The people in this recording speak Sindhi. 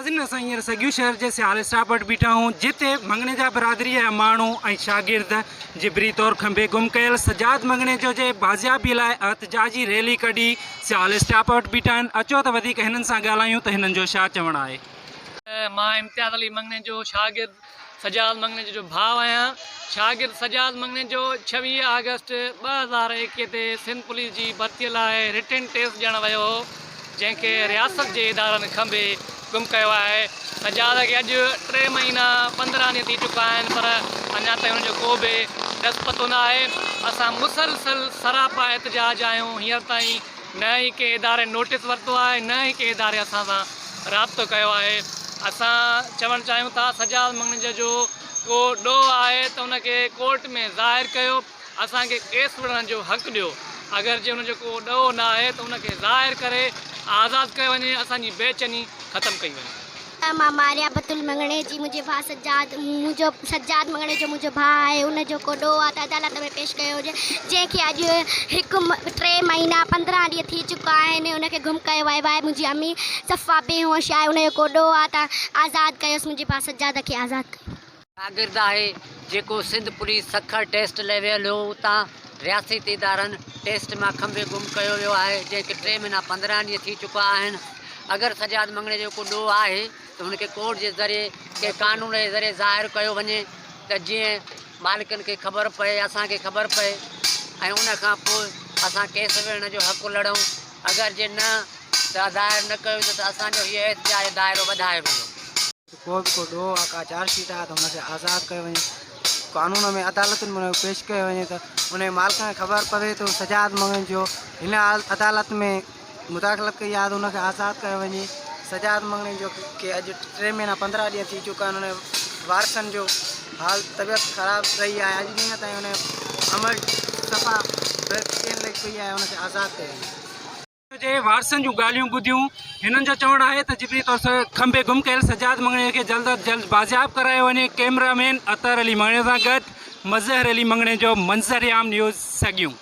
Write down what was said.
ناظرين اسان هينئر سڳيون شهر جي سيال اسٽاپ وٽ بيٺا آهيون جتي مڱڻيجا برادري جا ماڻهو ۽ شاگرد جبري طور کنڀي گم ڪيل سجاد مڱڻيجو جي بازيابي لاء احتجاجي ريلي ڪڍي سيال اسٽاپ وٽ بيٺا آهن اچو ته وڌيڪ هنن سان ڳالهايون ته هنن جو ڇا چوڻ آهي. مان امتياز علي مڱڻيجو شاگرد سجاد مڱڻيجو جو ڀاء آهيان. شاگرد سجاد مڱڻيجو 26 آگسٽ 2021 تي سنڌ پوليس جي ڀرتي لاء رٽن ٽيسٽ ڏيڻ ويو هو، جنهن کي رياست جي ادارن کنڀي گم ڪيو آهي. سجاد کي اڄ ٽي مهينا 15 ڏينهن ٿي چڪا آهن پر اڃا تائين ان جو ڪو به ڏس پتو نه آهي. اسان مسلسل سراپا احتجاج آهيون، هينئر تائين نه ئي ڪنهن اداري نوٽيس ورتو آهي نه ئي ڪنهن اداري اسان سان رابطو ڪيو آهي. اسان چوڻ چاهيون ٿا سجاد مڱڻيجو جو ڪو ڏوهه آهي ته ان کي ڪورٽ ۾ ظاهر ڪيو، اسان کي ڪيس وڙهڻ جو حق ڏيو، اگر جي ان جو ڪو ڏوهه نه آهي ته ان کي ظاهر ڪري آزاد ڪيو وڃي، اسان جي بيچيني ختم ڪئي وڃي. مان ماريا بتول مڱڻيجي منهنجي ڀاء سجاد منهنجو سجاد مڱڻيجو منهنجو ڀاء آهي ان جو ڪو ڏوهه آهي ته عدالت ۾ پيش ڪيو وڃي جنهن کي اڄ هڪ ٽي مهينا 15 ڏينهن ٿي چڪا آهن ان کي گم ڪيو ويو آهي منهنجي امي صفا بيهوش آهي ان جو ڪو ڏوهه آهي ته آزاد ڪيوس منهنجي ڀاء سجاد کي آزاد ڪيو. شاگرد آهي جيڪو سنڌ پوليس سکر ٽيسٽ لئي ويل هو اتان رياستي ادارن ٽيسٽ مان کنڀي گم ڪيو ويو آهي جنهن کي ٽي مهينا 15 ڏينهن ٿي چڪا آهن اگر سجاد مڱڻي جو ڪو ڏوهه آهي ته هن کي ڪورٽ جي ذريعي ڪنهن قانون جي ذريعي ظاهر ڪيو وڃي ته جيئن مالڪن کي خبر پئي اسان کي خبر پئي ۽ ان کان پوء اسان ڪيس وڙهڻ جو حق لڙون اگر جي نه ته ظاهر نه ڪيو ويندو ته اسان جو هي احتجاج دائرو وڌايو ويندو. ته ڪو به ڪو ڏوهه آ ڪا چارج شيٽ آ ته ان کي آزاد ڪيو وڃي قانون ۾ عدالتن ۾ پيش ڪيو وڃي ته ان جي مالڪن کي خبر پوي ته سجاد مڱڻيجو هن عدالت ۾ مداخلت ڪئي آ ته ان کي آزاد ڪيو وڃي سجاد مڱڻيجو کي اڄ ٽي مهينا 15 ڏينهن ٿي چڪا آهن ان جي وارثن جو حال طبيعت خراب رهي آهي اڄ ڏينهن تائين ان جي امڙ صفا بيچين لڳي پئي آهي ان کي آزاد ڪيو وڃي. جي وارثن جون ڳالهيون ٻڌيون، هنن جو چوڻ آهي ته جبري طور سان کنڀي گم ڪيل سجاد مڱڻيجي کي جلد از جلد بازياب ڪرايو وڃي، ڪئميرا مين اطهر علي مڱڻيجو سان گڏ مظهر علي مڱڻيجو، منظر عام نيوز، سڳيون.